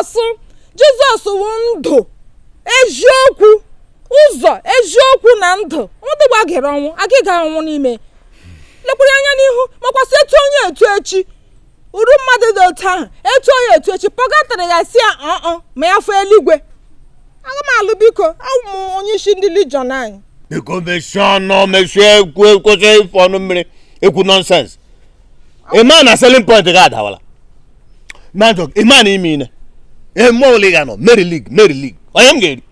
Nsọ, Jizọs wụ ndụ, eziokwu, ụzọ, eziokwu na ndụ. Ndụ gbagere ọnwụ agịga ọnwụ n'ime. Lekwara anya n'ihu, makwasị etu onye etu echi uru mmadụ dị otu ahụ, etu onye etu echi pọgatara ya si ya ọọ ma ya fọ eluigwe. Aga m alụ, biko, awụ m onye isi ndị Legion anyị. Biko mechie ọnụ, mechie. Ekwu kwụsị ịfụ ọnụ mmiri ekwu nonsense. Ịma na selling point gị adawala. Mmadụ ịma na ime ine ee mmụọ ole ị ga-anọ Mary League, Mary League, onye m ga-eri.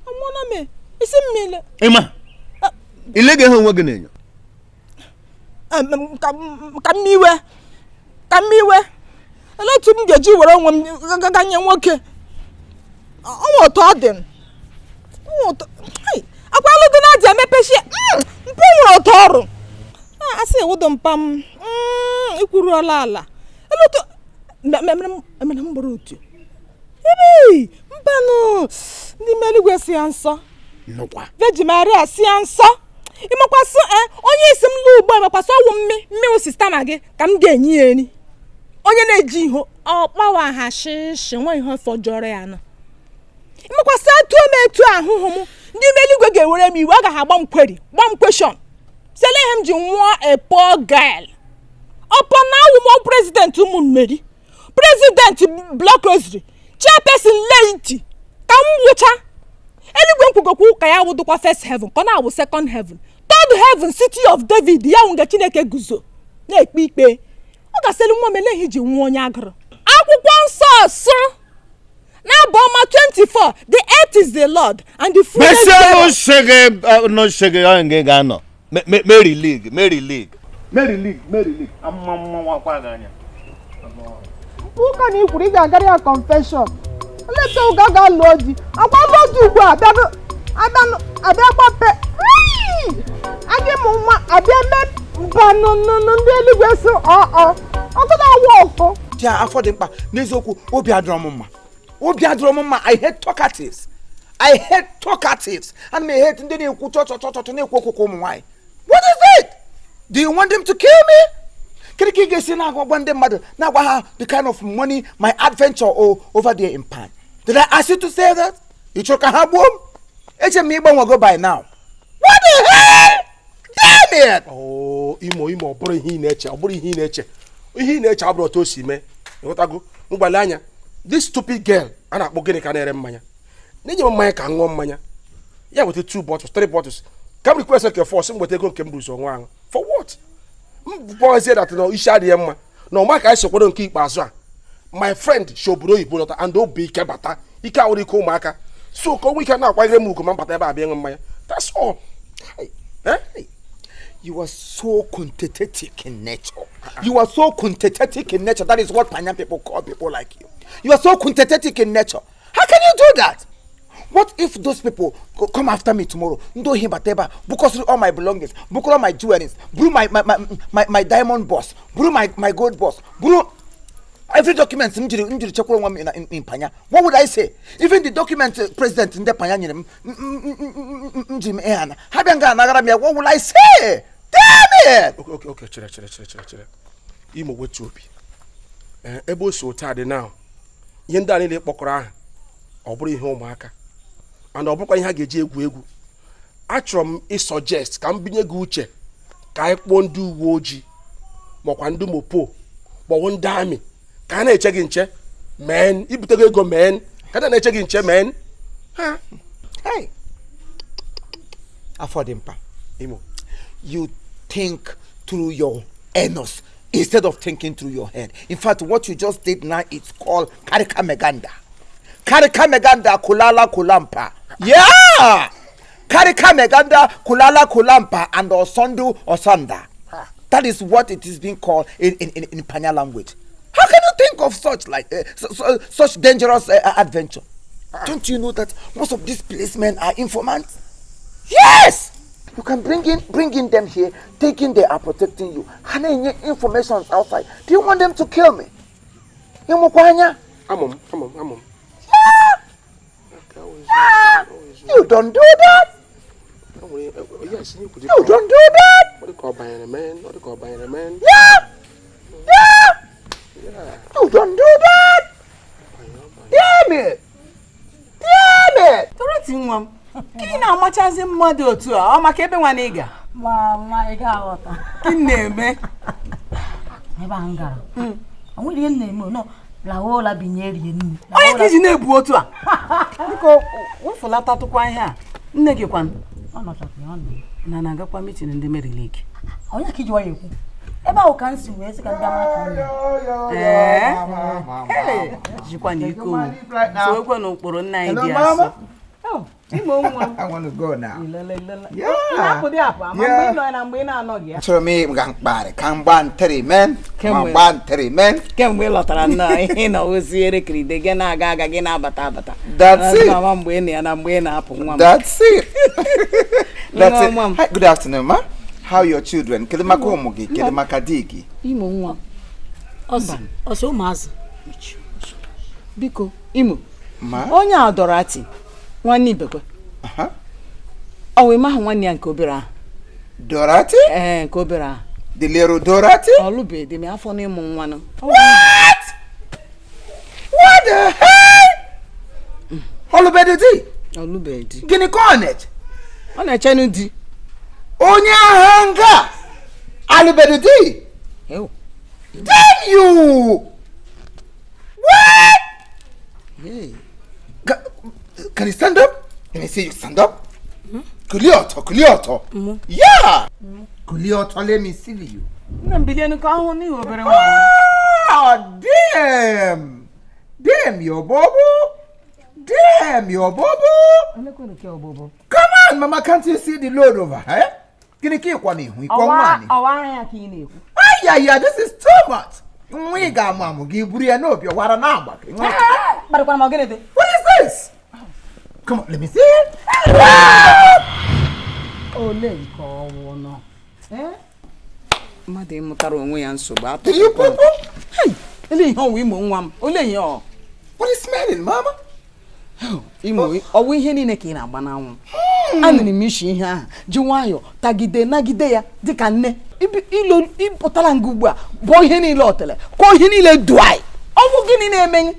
Ọmụna m isi mmiri. Ịma ile gị ha onwe gị na-enyo. Ka m iwe, ka m iwe. Olee otu m ga-eji were onwe m gaga nye nwoke? Ọnwa otu ọ dị ọnwa otu. Hai, akwa alụ dị na adị emepechi mpụ nwere otu ọrụ a asị ewudo mpa m ikwuruola ala. Olee otu emere m gbara otu ebe mbanụ ndị ime eluigwe si ya nsọ. Nnukwu. Virgin Maria si ya nsọ. Ịmakwasị onye isi m lụ ugbu a, makwasị ọwụ mmi mmiwụ sister ma gị ka m ga-enye ya eri. Onye na-eji ihe ọkpawa ha shishi nwa ihe fọjọrọ ya nọ. Ịmakwasị etu m etu ahụhụ m, ndị ime eluigwe ga-ewere m iwe, agaghị agba m query, gba m question sele ihe m ji nwụọ a poor girl ọpọ na awụ m president ụmụ mmeri, president block rosary, chairperson laity, ka m wụcha eluigwe nkwugokwu ka ya wụdụkwa first heaven, ka ọ na-awụ second heaven, third heaven, city of David, ya wụ nke Chineke guzo na-ekpe ikpe. Ọ gasịrị nwa m eleghị ji nwụọ onye agụrụ. Akwụkwọ nsọ sụ na Abụ Ọma 24, "The earth is the Lord and the fullness Mesie. thereof." N'uche gị, n'uche gị, onye gị ga-anọ Mary League, Mary League, Mary League, Mary League, amma mmanwụ akwa gị anya. Ụka na ikwuru ị ga-agara ya confession. Eleta ụga ga-alụọ di akwa lụọ di ugbu a, abịanụ abịanụ abịa gbape adị m nwa abịa mee mbanụnụnụ. Ndị eluigwe si ọ ọkụ na-awa ọkụ. Dia afọ dị mkpa. N'eziokwu, obi adịrọ m mma, obi adịrọ m mma. I hate talkatives, I hate talkatives. Ana m hate ndị na-ekwu chọ chọ chọ chọ, na-ekwu okwu ka ụmụ nwaanyị. What is it? Do you want them to kill me? Kedu ka ị ga-esi na-agwa ndị mmadụ, na-agwa ha the kind of money my adventure o over there in Pan? Did I ask you to say that? Ị chọrọ ka ha gbuo m? Eche m ịgbanwego by now. What the hell? Damn it! Oo, Imo, Imo, ọ bụrụ ihe ị na-eche, ọ bụrụ ihe ị na-eche, ihe ị na-eche abụrụ otu o si mee. Ịghọtago? Mgbali anya, this stupid girl a na-akpọ gịnị ka na-ere mmanya na-enye m mmanya ka m ṅụọ mmanya. Ya weta two bottles, three bottles, ka m request nke force, m weta ego nke m bụ ụzọ nwa ahụ. For what? M bọzie that na isi adịghị mma na ọma ka anyị si kwado nke ikpeazụ a. My friend si obodo oyibo lọta and obi ike bata, ike awụrụ ike ụmụaka, so ka o nwee ike na-akwanyere m ugwu ma m bata ebe a bịa ịṅụ mmanya. That's all. Eh? You are so quantitative in nature. You are so quantitative in nature. That is what Panyan people call people like you. You are so quantitative in nature. How can you do that? What if those people come after me tomorrow? Ndo him bateba, because all my belongings, book all my jewelries, buru my diamond boss, buru my gold boss, buru every document m jiri chekwara onwe m in Panya. What would I say? Even the document president ndị Panya nyere m m ji m ihe ana. Ha bịa nga anagara m ya, what will I say? Damn it! Okay, chere, chere, chere, chere, chere, Imo, wetu obi. Ee, ebe o si otu a dị now, ihe ndị a niile kpọkọrọ aha, ọ bụrụ ihe ụmụaka and ọ bụrụkwa ihe a ga-eji egwu egwu. Achọrọ m ịsuggest ka m binye gị uche ka anyị kpọọ ndị uwe ojii makwa ndị mopo maọbụ ndị army ka a na-eche gị nche men ibutego ego men ka a na-eche gị nche men ha. Hey! Afọ dị mkpa. Imo. You think through your anus instead of thinking through your head. In fact, what you just did now is called Karika Meganda. Karika Meganda Kulala Kulampa. Yeah! Karika Meganda Kulala Kulampa and Osondu Osanda. That is what it is being called in Panya language. How can you think of such like such dangerous adventure? Don't you know that most of these policemen are informants? Yes! You can bring in them here, thinking they are protecting you. Ha na-enye information outside. Do you want them to kill me? Ịmụkwa anya? Amụ m, amụ m, amụ m. You don't do that. Yes, ihe kwuru. You don't do that. Ọ dị ka ọ banyere men, ọ dị ka ọ banyere men. Yeah. Yeah. You don't do that. Yeah. Damn it! Damn it! Dorothy nwa m, ka ị na-amachazi mmadụ otu a, ọ maka ebe nwa na ị ga? Mama, ị ga-aghọta. Gịnị na-eme? Ebe a m gara. O nwere ihe m na-eme nọ lawa ụla binye rie nri. Onye ka iji na-ebu otu a? Biko, wefulatatụkwa ihe a. Nne gị kwanụ? Ọ nọchakwa ya, ọ nọ. Na na-agakwa mitin ndị Mary League. Onye ka iji nwayọ ekwu? Ebe ahụ ka m si wee sị ka m bịa mara ka ọ nọ. Ee? Ee, jikwa na iko o. Sowekwa n'ụkpụrụ nna anyị Hello, dị Mama. asọ. Oh, Imo nwa m. I want to go now. Ilele, ilele. Yeah. Ị na-apụdị apụ, ama mgbe ị nọ na mgbe ị na-anọghị ya. Achọrọ m ịga mkparị ka m gbaa ntịrị men. Ma Kemgbe. gbaa ntịrị men. Kemgbe ị lọtara nnọọ ihe ị nọ ozi erekiride gị na-aga aga gị na-abata abata. That's it. Mama mgbe ị nọ ya na mgbe ị na-apụ nwa m. That's it. That's it. Nwa m. Hi, good afternoon, ma. How are your children? Kedu maka ụmụ gị? Kedu maka di gị? Imo nwa m. Ọsọ ụmụazị. Biko, Imo. Ma? Onye a dọrọ atị nwanne Ibekwe. Aha. Ọ wee mahụ nwanne ya nke obere ahụ. Dorothy? Ee, nke obere ahụ. The little Dorothy? Ọ lụbeghị di m afọ n'ịmụ nwa nụ. What? What the hell? Olubedi di? Ọ lụbeghị di. Gịnị ka ọ na-eche? Ọ na-echenụ di. Onye agha nga alụbeghị di? Ew. Damn you! What? Hey. Can you stand up? Let me see you stand up. Kulie ọtọ, kulie ọtọ. Yeah! Kulie ọtọ, let me see you. Nna m bilienu ka ahụ n'ihi obere nwa. Oh, damn! Damn your bubble! Damn your bubble! Come on, mama, can't you see the load over here? Gịnị ka ịkwa n'ihu ịkwa nwaanyị? Ọwa ara ya ka ị na-ekwu. Aya ya, this is too much. Nwa ị ga-amụ amụ gị buru ya n'obi ọwara na-agba gị. Kparịkwara m ogene dị. What is this? Come on, let me see it. Ole nke ọwụ nọ. Mmadụ ịmụtara onwe ya nsogbu atọ. Did you poo poo? Ele ihe ọwụ Imo nwa m. Ole ihe ọ? What is smelling, mama? Imo, ọwụ ihe niile ka ị na-agba n'anwụ. Anụrụ m isi ihe ahụ ji nwayọọ tagide nagide ya dịka nne. Ilo ịpụtara nga ugbu a bụọ ihe niile ọtele kụọ ihe niile duai. Ọnwụ gịnị na-eme?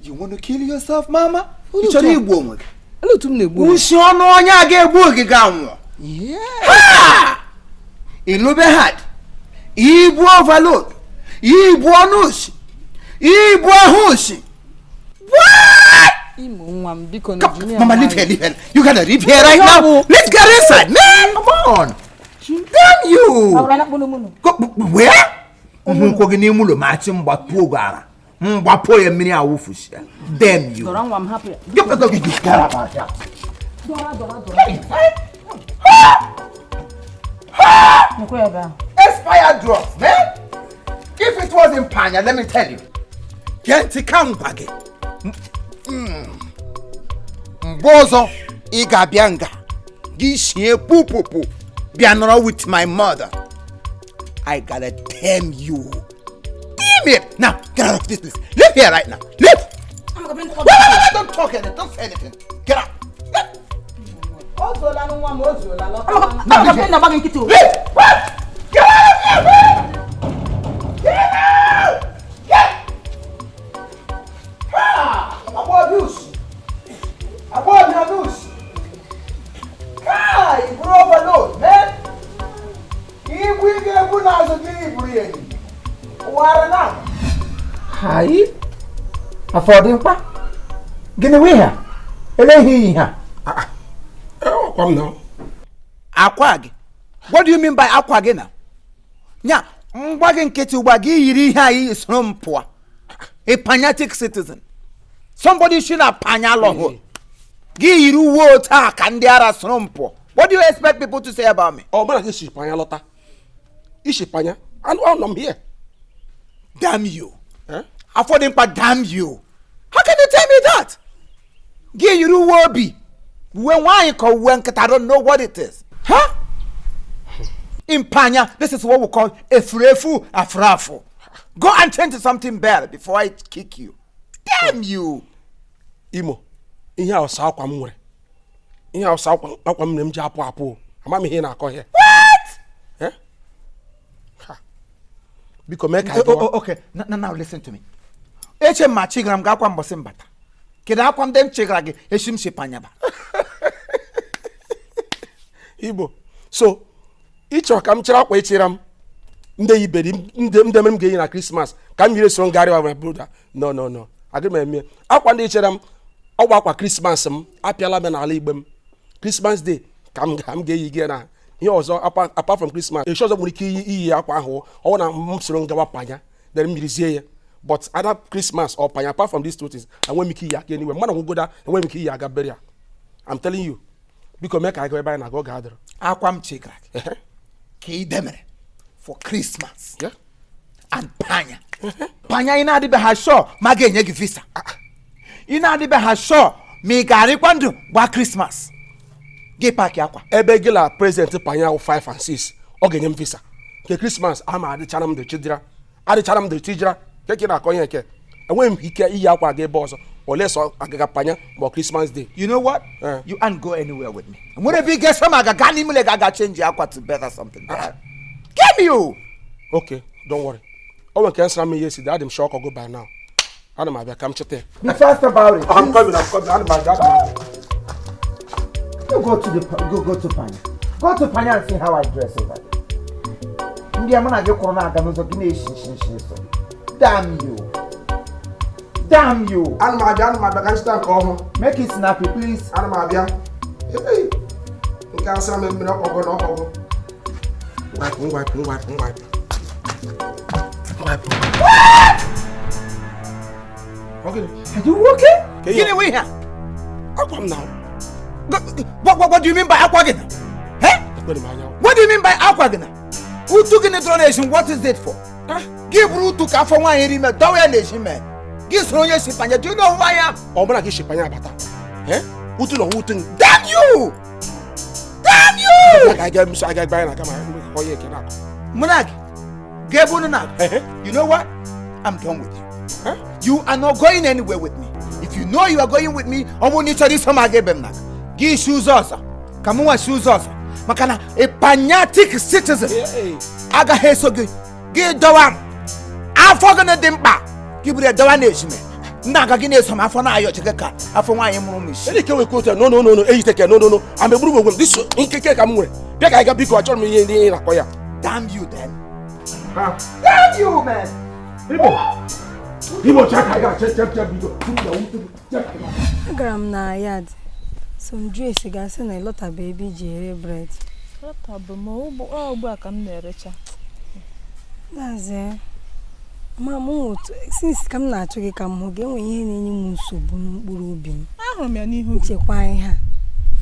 You want to kill yourself, mama? Olu Ị chọrọ otu a. igbu onwe gị? Olee otu m na-egbu onwe m? Usi ọnụ onye a ga-egbu oge ga-anwụ. Yeah. Ilube hard. Ibu overload. Ibu ọnụ usi. Ibu ahụ usi. What? Imo nwa m biko na Come, junior mama, leave here, leave here. You gotta leave here right now. Let's get inside, man. Come on. Damn you. Ọ bụrụ na kpụrụ mụnụ. Go, where? Nkwụ gị n'ime ụlọ ma achị mgbapụ oge ara. Mgbapụ ya mmiri awụfusi ya. Damn you. Dọrọ nwa m hapụ ya. Get, get, get, get out of here. Get inside. Nekwa ebe ahụ. Expired drugs, man. If it was in Panya, let me tell you. Gee ntị ka m gwa gị. Mgbe ọzọ ị ga-abịa nga gị shie pupupu bịa nọrọ with my mother. I gotta damn you. Damn it! Now, get out of this place. Leave here right now. Leave! Wait, wait, wait, don't talk anything. Don't say anything. Get out. Leave. O zuola nwa m, o zuola lọta. Now, Amaka leave here. na-agba gị nkịtị o. Leave! What? Get out of here, man! Get out! Get! Ha! Abu abuse. Abu abuse. Kai, buru overload, man. Ibu ị ga-ebu n'azụ gị iburu ya enyi. Ụwara na. Hai. Afọ dị mkpa. Gịnị wụ ihe a? Eleghị ihe a. Ọkwa m na Akwa gị? What do you mean by akwa gị na? Nya, ngwa gị nkịtị ugbu a gị yiri ihe anyị soro m pụọ. A panyatic citizen. Somebody shi na panya lọhụ. Gị yiri uwe otu a ka ndị ara soro m pụọ. What do you expect people to say about me? Ọ bụla gị si panya lọta isi panya anụ anọ m here. Damn you. Eh? Afọ dị mkpa, damn you. How can you tell me that? Gị yiri uwe obi. Uwe nwaanyị ka uwe nkịta, I don't know what it is. Huh? In Panya, this is what we call efurefu afrafu. Go and change to something better before I kick you. Damn you. Imo, ihe a ọsa akwa m nwere, ihe a ọsa akwa akwa m nwere m ji apụ apụ o. Ama m ihe ị na-akọ here. What? Eh? Ha. Biko mee ka anyị Oh, gawa. oh, okay. Now, now listen to me. Eche m ma chigara m ga-akwa mbọsị mbata. Kedu akwa ndị m chegara gị esi m si panyaba? Igbo, so ị chọrọ ka m chere akwa echera m ndị yiberi ndị ndị mere m ga-eyi na Christmas ka m yiri soro ngagharị wa, my brother? No, no, no, agaghị m eme akwa ndị chere m. Ọgba akwa Christmas m apịala m n'ala igbe m. Christmas Day ka m ga-eyi gị na ihe ọzọ apart from Christmas. Echi ọzọ nwere ike iyi akwa ahụ ọwụ na m soro ngawa panya, then m yirizie ya. But either Christmas or panya, apart from these two things, enweghị m ike iyi aka anywhere. Mmadụ nwụgoda, enweghị m ike iyi aga burial. I'm telling you. Biko, mee ka anyị gaa ebe anyị na-aga, oge adịrọ. Akwa m chegara gị ka ị demere for Christmas and panya panya, ị na-adịbe ha sure ma ga-enye gị visa, ị na-adịbe ha sure ma ị ga-arịkwa ndụ gba Christmas, gị pack akwa. Ebe gị na president panya ahụ 5 and 6, ọ ga-enye m visa nke Christmas ama. Adịchara m dechidira, adịchara m dechidira nke ka ị na-akọ ihe nke enweghị m ike iyi akwa aga ebe ọzọ ole sọ agaga panya ma ọ Christmas Day. You know what? Eh. You ain't go anywhere with me. Nwere ebe ị ga-eso m aga gaa n'ime ụlọ ga-aga change akwa to better something there. Get me o. Okay, don't worry. O nwere nke nsara m ihe si dị, adị m sure ọkọgo by now. Ana m abịa ka m cheta ya. Be fast about it. I'm coming, I'm coming. Ana m abịa, ana m abịa. You go to the go go to Panya. Go to Panya and see how I dress over there. Ndị a mụ na gị kwụrụ na-aga n'ụzọ gị na-eshi nshi nshi so. Damn you. Damn you. Ana m abịa, ana m abịa ka m cheta nke ọhụụ. Make it snappy, please. Ana m abịa. Hey, nke asara m mmiri ọkpọgọ na ọkpọgọ. Ngwapụ, ngwapụ, ngwapụ, ngwapụ, ngwapụ. Ọ gịnị? Are you okay? Ka ihe- Gịnị wụ ihe a? Akwa m na What do you mean by akwa gị na? Eh? Ekwere m anya. What do you mean by akwa gị na? Utu gịnị dọrọ na-esi? What is it for? Gị bụrụ utu ka afọ nwaanyị ri ime dọwa ya na-esi mee. Gị soro onye si panya. Do you know who I am? Ọ bụla ka isi panya abata. Eh? Utu na ọwụ utu. Damn you! Damn you! Aga aga m aga gba ya na kama onye eke na-akọ. Mụ na gị ga ebe unu na-aga. Ehe. You know what? I'm done with you. Huh? You are not going anywhere with me. If you know you are going with me, ọ bụrụ na ị chọrọ iso m aga ebe m na-aga, gị si ụzọ ọzọ ka mụ nwa si ụzọ ọzọ, maka na a panyatic citizen agaghị eso gị. Gị dọwa afọ gị dị mkpa, gị buru ya dọwa na-ejime nna aga, gị na-eso m, afọ na-ayọchi gị ka afọ nwaanyị mụrụ m isi. Edi ke wekwu otu a, no, no, no, no, eyiteke, no, no, no, ama egburu m onwe m. This nkeke ka m nwere bịa ka anyị ga. Biko, achọrọ m ihe ndị ị na-akọ ya. Damn you then. Damn you, man. Igbo, Igbo, chaa ka anyị ga, che che che, bido. Agara m na yard, so m jụọ esi gasị na ịlọtabe ebe iji ere bread. Lọtabụ m ugbu a ka m na-erecha. Dazie ma mụ otu since ka m na-achọ gị ka m hụ gị, enwe ihe na-enye m nsogbu n'mkpụrụ obi m. Ahụrụ m ya n'ihu gị. Nchekwa ihe a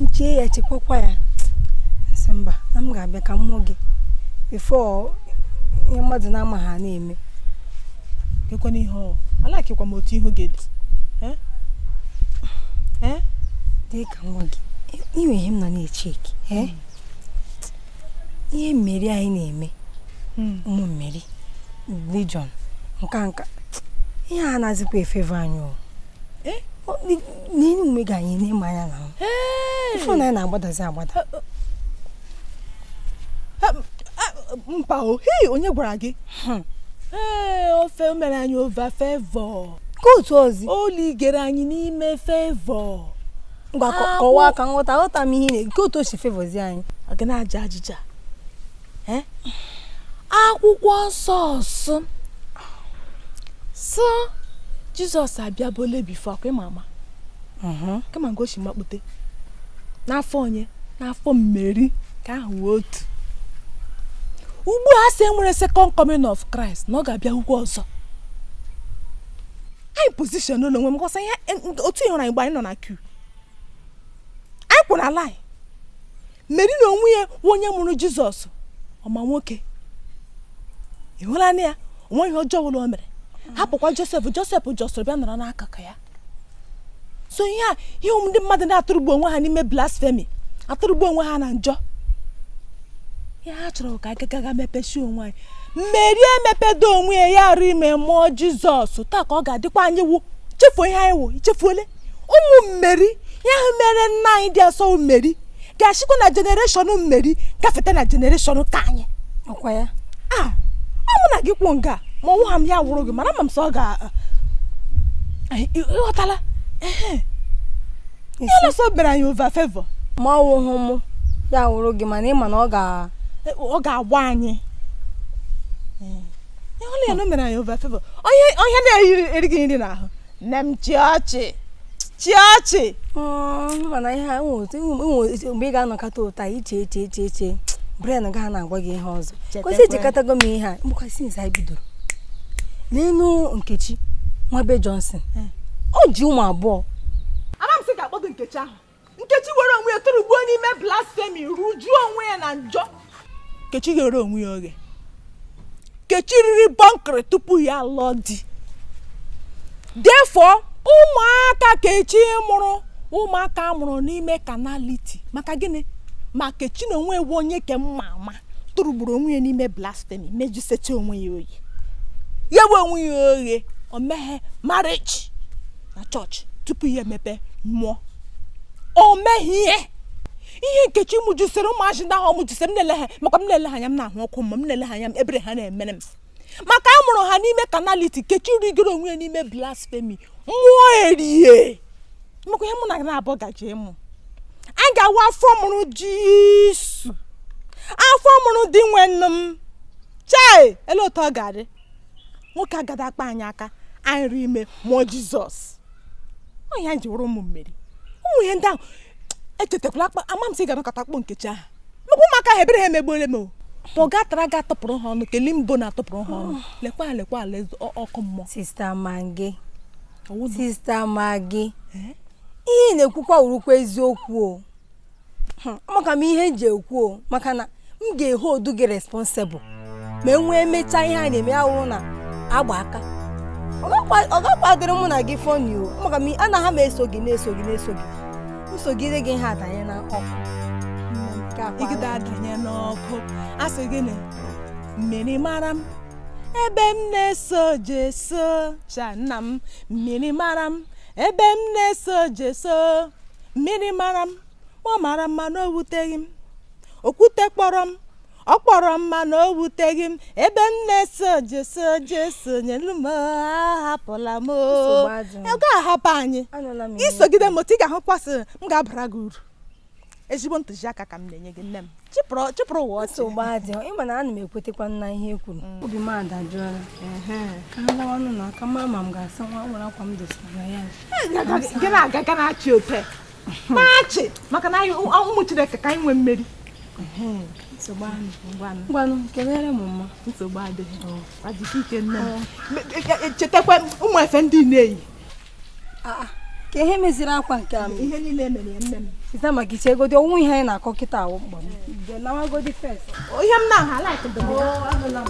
nchee ya, chekwakwa ya, sị mba, na m ga-abịa ka m hụ gị before ihe mmadụ na-amaghị a na-eme. Ekwana ihe ọ alakịkwa m otu ihu gị dị. Eh? Eh? Dị ka nwa gị inwe ihe m nọ na-echeki, ee, ihe mmeri anyị na-eme, ụmụ mmeri religion nka nka, ihe a na-azịkwa efevo anyị o. Eh? N'elu ume gị anyị na-eme anya na ife na anyị na-agbadazi agbada. Mpa o, hei, onye gwara gị? Ee, ofe mere anyị over favor. Ka otu ozi O ligere anyị n'ime favor. Ngwa, kọwaa ka nghọta, aghọta m ihe na nke otu o si favozi anyị. Ọ ga na-aja ajịja. Eh? Akwụkwọ nsọ sụ sụ Jizọs abịabole before akwa ịma ama kama nke o si makpute n'afọ onye, n'afọ mmeri ka ahụ wee otu. Ugbu a sị enwere second coming of Christ na ọ ga-abịa ugwu ọzọ. Anyị position ụlọ onwe m gosa ihe otu ị hụrụ anyị mgbe anyị nọ na queue, anyị kwụ na line. Meri na onwe ya wụ onye mụrụ Jizọs ọma nwoke. Ị hụla na ya onwe ihe ọjọọ ọbụla o mere, hapụkwa Josef. Josef jọsọrọ bịa nọrọ n'akụkụ ya. So ihe a, ihe ndị mmadụ na-atụrụgbu onwe ha n'ime blasphemy, atụrụgbu onwe ha na njọ, ihe ha chọrọ ka anyị gaga mepesi onwe anyị. Mmeri emepedo onwe ya, ya arụ ime mmụọ Jizọs taa ka ọ ga-adịkwa anyị wụ chefuo ihe anyị wụ. Ichefuole ụmụ mmeri ya ahụ mere nna anyị dị asọ. Mmeri ga-achịkwa na generation mmeri gafete na generation ka anyị. Ọkwa ya. A ọ mụ na gị kwuo nga ma ọnwụ ha m ya wụrụ gị, mana ama m sọ ọ ga ịghọtala. Ihe ọsọ mere anyị over favor. Ma ọ wụhụ mụ ya wụrụ gị, mana ị ma na ọ ga ọ ga-agba anyị. Ịhụla ya na o mere anyị over favor. Onye onye na-eri gị nri n'ahụ, nne m, chị ọchị, chị ọchị. Mana ihe a enwe mgbe ị ga-anọkọta ụta iche eche eche eche, brain ga na-agwa gị ihe ọzọ. Kwesị echekọtago m ihe a mgbakwa since anyị bidoro n'elu Nkechi Nwabe Johnson, o ji ụmụ abụọ. Ama m sị ga-akpọ gị Nkechi ahụ. Nkechi were onwe ya tụrụgbuo n'ime blasphemy, rujuo onwe ya na njọ. Nkechi ghere onwe ya oghe. Nkechi riri bọnkịrị tupu ya lụọ di. Therefore, ụmụaka Nkechi mụrụ, ụmụaka mụrụ n'ime carnality. Maka gịnị? Ma Nkechi na onwe ewu onye ke mma ama tụrụgburu onwe ya n'ime blasphemy, mejusecha onwe ya oyi, ghewe onwe ya oghe. O meghe marriage na chọọchị tupu ya emepe mmụọ. O meghie ihe Nkechi mụjusiri ụmụazị ndị ahụ ọ mụjusiri. M na-ele ha, maka m na-ele ha anya, m na-ahụ ọkụ mma. M na-ele ha anya, m ebere ha na-emere m, maka a mụrụ ha n'ime carnality. Nkechi rigoro onwe ya n'ime blasphemy, mmụọ erie. Maka ihe mụ na gị na-abụọ gaje ịmụ, anyị ga-awa afọ mụrụ Jisu, afọ mụrụ dị nwe nnu m. Chai, ele otu ọ ga-adị. Nwoke agada akpa anyị aka anyị ri ime mụọ Jizọs. Ọ ihe anyị ji wụrụ ụmụ mmeri. Ụmụ ihe ndị ahụ echetakwala akpa. Ama m sị ga-anọkọta akpọ Nkechi ahụ, maka ụmụaka ahụ ebere ha emegbuole m. O pọga tara ga atụpụrụ ha ọnụ, kelee mbụ na-atụpụrụ ha ọnụ. Lekwa lekwa ala ọkụ mmụọ. Sister Maggi. Ọwụ na- Sister Maggi, ihe ị na-ekwukwa wurukwa eziokwu o. Maka m ihe m ji ekwu o, maka na m ga-ehold gị responsible ma e nwee emechaa ihe a na-eme, ya wụrụ na agba aka ọ gakwadịrị mụ na gị funny o. Maka m anaghị m eso gị, na-eso gị, na-eso gị, nsogide gị, ihe adanye na ọkụ. Nke akwa Igide adanye n'ọkụ, asị gịnị? Mmiri mara m ebe m na-eso Jeso. Cha nna m, mmiri mara m ebe m na-eso Jeso. Mmiri mara m, ma ọ mara mma na o wuteghị m. Okwute kpọrọ m, ọ kpọrọ m, ma na o wuteghị m ebe m na-eso Jeso. Jeso nyelu m, ahapụla m o. Nsogbu adịghị. Ọ ga-ahapụ anyị. Anụla m ihe. Isogide m otu ị ga-ahụkwasị m ga-abara gị uru. Ezigbo ntụziaka ka m na-enye gị, nne m. Chịpụrụ chịpụrụ ụwa ọchị. Nsogbu adịghị. Ịma na ana m ekwetekwa na ihe e kwuru, obi m adajụọla. Ka m lawanụ na aka ma ma m ga-asa nwa nwere akwa m dosara na ya. Gị na-aga ga na-achị ote na-achị, maka na anyị ụmụ Chineke ka anyị nwee mmeri. Nsogbu adịghị. Ngwanụ, kelere m mma. Nsogbu adịghị. Ajike ike, nne m. Chetakwa ụmụ efe ndị na-eyi. Ka ihe meziri akwa nke a? Ihe niile mere ya, nne m. Site maka iche egodi ọnwụ ihe anyị na-akọ kịta awụ mkpọ m nawagodi first. Ihe m na-ahụ alaik dị m ya.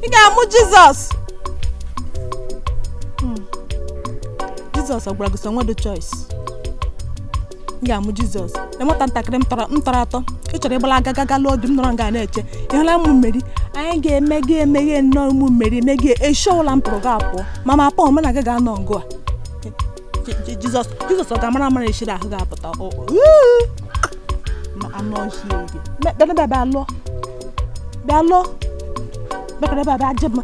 Ị ga-amụ Jizọs. Jizọs ọ gwara gị sọ nwedo choice. Ị ga-amụ Jizọs na nwata ntakịrị m tọrọ m tọrọ atọ. Ị chọrọ ịgbala aga gaga lụọ di, m nọrọ nga na-eche. Ịhụla ụmụ mmeri anyị ga-eme gị emeghe nnọọ. Ụmụ mmeri emeghe eshi ọbụla m pụrụ gị apụọ. Mama pọl, mụ na gị ga-anọ ngụ a. Jizọs, Jizọs ọ ga-amara amara eshiri ahụ ga-apụta. Ma anụ ọhịa gị bịa bịa bịa lụọ, bịa lụọ, bịa bịa bịa jụ m.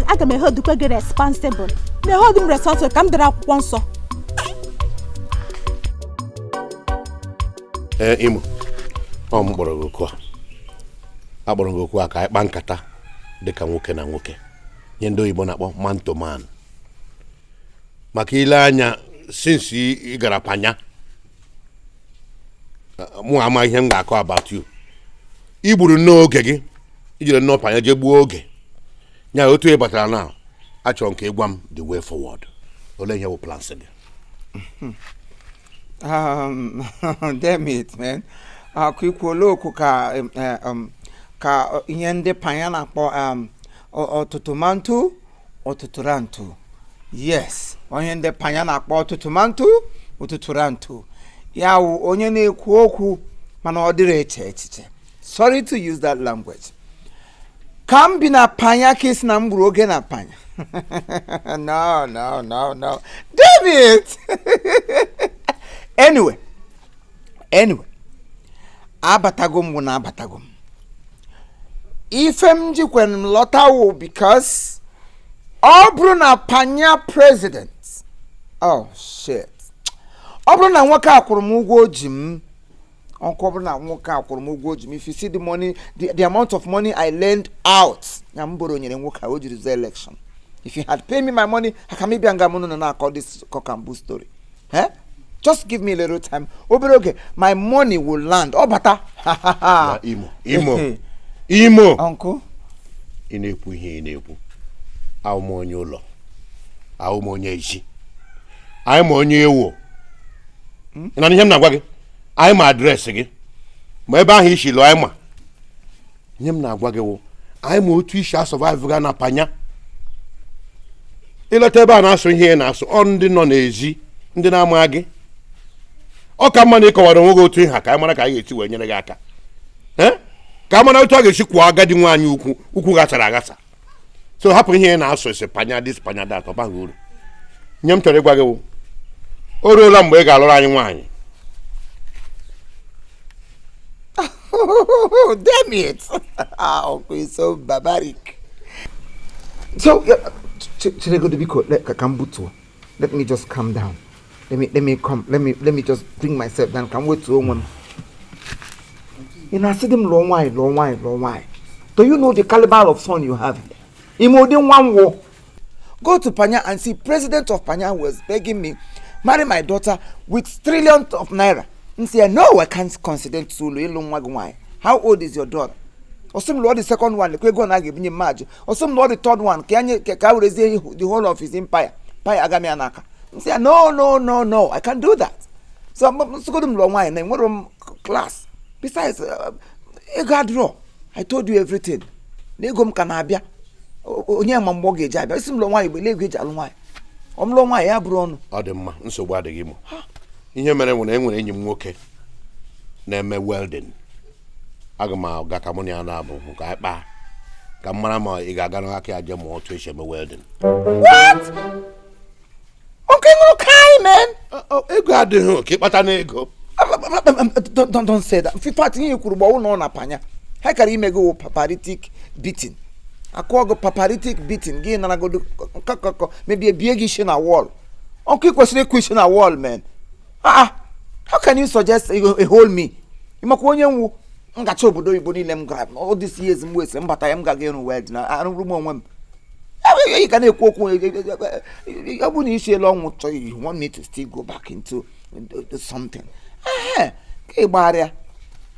Aga m ehodukwe gị responsible na-ehold m responsible ka m dere akwụkwọ nsọ. Ee, Imo, ọ m kpọrọ gị oku a. Akpọrọ gị oku a ka anyị kpaa nkata dịka nwoke na nwoke, nye ndị oyibo na-akpọ man to man, maka ile anya since ị gara panya, mụ ama ihe m ga-akọ about you. I gburu nnọọ oge gị, ijiri nnọọ panya jee gbuo oge ya. Otu ị batara na achọrọ m ka ị gwa m the way forward. Olee ihe bụ plans gị? Damn it, man. Akụ ikwuola okwu ka ka ihe ndị panya na-akpọ ọtụtụmantụ ọtụtụrantụ. Yes, onye ndị panya na-akpọ ọtụtụmantụ ọtụtụrantụ, ya wụ onye na-ekwu okwu mana ọ dịrị eche echiche. Sorry to use that language. Ka m bi na panya ka esi na m gburu oge na panya? No, no, no, no, damn it. Anyway, anyway, abatago m, bụ na abatago m, ife m jikwen m lọtawo because Ọ bụrụ na panya president, oh shit, ọ bụrụ na nwoke a kwụrụ m ụgwọ o ji m, uncle, ọ bụrụ na nwoke a kwụrụ m ụgwọ o ji m, if you see the money, the amount of money I lend out na m boro nyere nwoke a o jiri zaa election, if he had paid me my money, aka m ịbịa nga m nọ na-akọ this cock and bull story, eh? Just give me a little time, obere oge, my money will land. Ọ bata. Na Imo, Imo, Imo. Uncle. Ị na-ekwu ihe ị na-ekwu, ahụ m onye ụlọ, ahụ m onye ezi, anyị ma onye ewo. Ị na ihe m na-agwa gị, anyị ma address gị, ma ebe ahụ isi lụọ. Anyị ma ihe m na-agwa gị wụ anyị ma otu isi asurvive ga na panya. Ịlọta ebe a na-asụ ihe ị na-asụ, ọ ndị nọ n'ezi, ndị na-ama gị. Ọ ka mma na ịkọwara onwe gị otu ihe a, ka anyị mara ka anyị ga-esi wee nyere gị aka. Eh? Ka a mara otu a ga-esi kwụọ agadi nwaanyị ukwu ukwu ghasara aghasa. So hapụ ihe ị na-asụ, esi panya this, panya that, ọ baghị uru. Nye m chọrọ ịgwa gị wụ o ruola mgbe ị ga-alụrụ anyị nwaanyị. Damn it! Ah, Uncle is so barbaric. So, yeah, Chinegodu biko, ka m butuo. Let me just calm down. Let me come. Let me just bring myself down. Ka m wetuo onwe m. Ị na-asị di m lụọ nwaanyị, lụọ nwaanyị, lụọ nwaanyị. Do you know the caliber of son you have here? Ime ụdị nwa nwụ. Go to Panya and see, president of Panya was begging me marry my daughter with trillions of naira. M sị ya, no, I can't consider to ịlụ nwa gị nwaanyị. How old is your daughter? Ọsị m lụọ the second one, lekwa ego na a ga-ebunye m majụ. Ọsị m lụọ the third one, ka ya nye ka a werezie the whole of his empire empire aga m ya n'aka. M sị ya, no, no, no, no, I can't do that. So nsịgodo m lụọ nwaanyị na enwere m class. Besides, ego adịrọ. I told you everything na ego m ka na-abịa. Onye ma mgbe ọ ga-eji abịa? Isi m lụọ nwaanyị, gbele ego eji alụ nwaanyị, ọ m lụọ nwaanyị ya bụrụ ọnụ. Ọ dị mma, nsogbu adịghị. Imo, ihe mere nwere enwere enyi m nwoke na-eme welding. Aga m aga ka mụ na ya na-abụ ka anyị kpaa, ka m mara ma ị ga-aga n'aka ya jee mụọ otu esi eme welding. What? Okay, ṅụrụ kai, man. Ego adịghị ka ịkpata na ego. Don't say that. In fact, ihe kwuru gbawu na ọ na-apanya ha kara ime gị wụ paparitic beating, akụọ gị paparitic beating, gị naragodo nkakọkọ mebie bie gị isi na wall. Ọkụ ị kwesịrị ịkụ isi na wall, man. Ah ah, how can you suggest a whole me? Ịmakwa onye nwu ngacha obodo oyibo niile m gara all these years, m wese mbata ya, m gaga ịrụ weld na arụrụ m onwe m. Ị ga na-ekwu okwu, ọ bụrụ na isi elu ọnwụ chọọ, you want me to still go back into something? Ehe, ka ị gbagharịa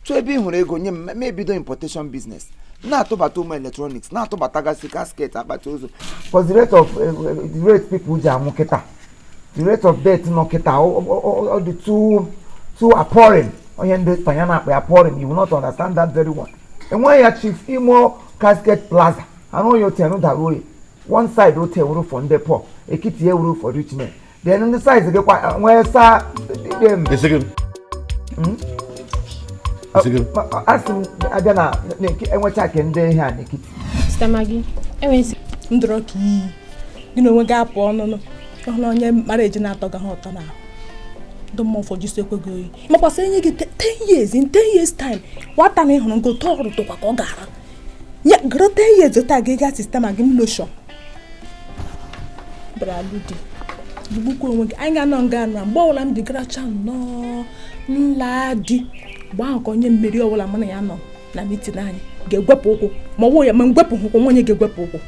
chọọ ebe ị hụrụ ego nye m, ma ebido importation business, na-atụbata ụmụ electronics, na-atụbatagasị casket, akpati ozu. For the rate of the rate people ji anwụ kịta, the rate of death nọ kịta, ọ dị too too appalling. Onye ndị panya na-akpa ya appalling, you will not understand that very one. Enweghị ya Chief Imo Casket Plaza, arụ ya hotel dara oyi. One side hotel wuru for ndị poor, ekiti ya wuru for rich men, then ndị size gị kwa nwee saa dem. Esi gị? Esi gị? Asị m abịa na enwecha nke ndị ihe a n'ekiti. Sister Maggie, enwere ndọrọ ka iyi gị na onwe gị apụ ọnụnụ ọhụrụ onye mkpara eji na-atọ gị ha ụtọ n'ahụ. Ndị mmụọ ụfọdụ isi ekwe gị oyi makwasị enye gị 10 years, in 10 years time, nwata na ịhụrụ ngo tọọrụ tụkwa ka ọ gara ya gụrụ 10 years taa gị gaa. Sister Maggie, m lotion bịara alụ di, gbukwa onwe gị. Anyị ga-anọ nga na mgbe ọbụla m dị garacha nnọọ nla di, mgbe ahụ ka onye mmeri ọbụla mụ na ya nọ na meeting anyị ga-egwepụ ụkwụ, ma ọ wụ ya ma ngwepụ ụkwụ nwa onye ga-egwepụ ụkwụ.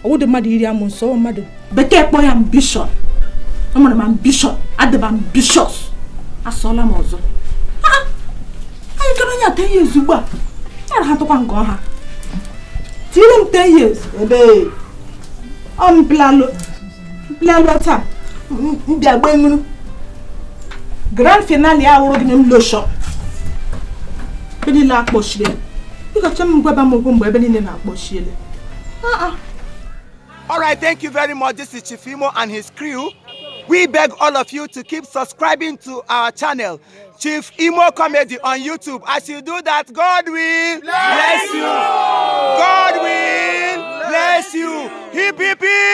Ọwụ dị mmadụ iri amụ nsọ mmadụ bekee kpọọ ya ambition. Enwere m ambition, adị m ambitious. Asọọla m ọzọ. Ah, anyị gara onye a 10 years ugbu a yara ha tụkwa nke ọha tiri m 10 years ebe ọ mpịlalụ mpịlalụ taa mbịa gba enwuru grand finale awụrụ gị m lotion ebe niile akpọchiri. Biko, chee m gwaba m okwu mgbe ebe niile na-akpọchiele. Ah ah. All right, thank you very much. This is Chief Imo and his crew. We beg all of you to keep subscribing to our channel, Chief Imo Comedy on YouTube. As you do that, God will bless you. God will bless you. Hip, hip, hip.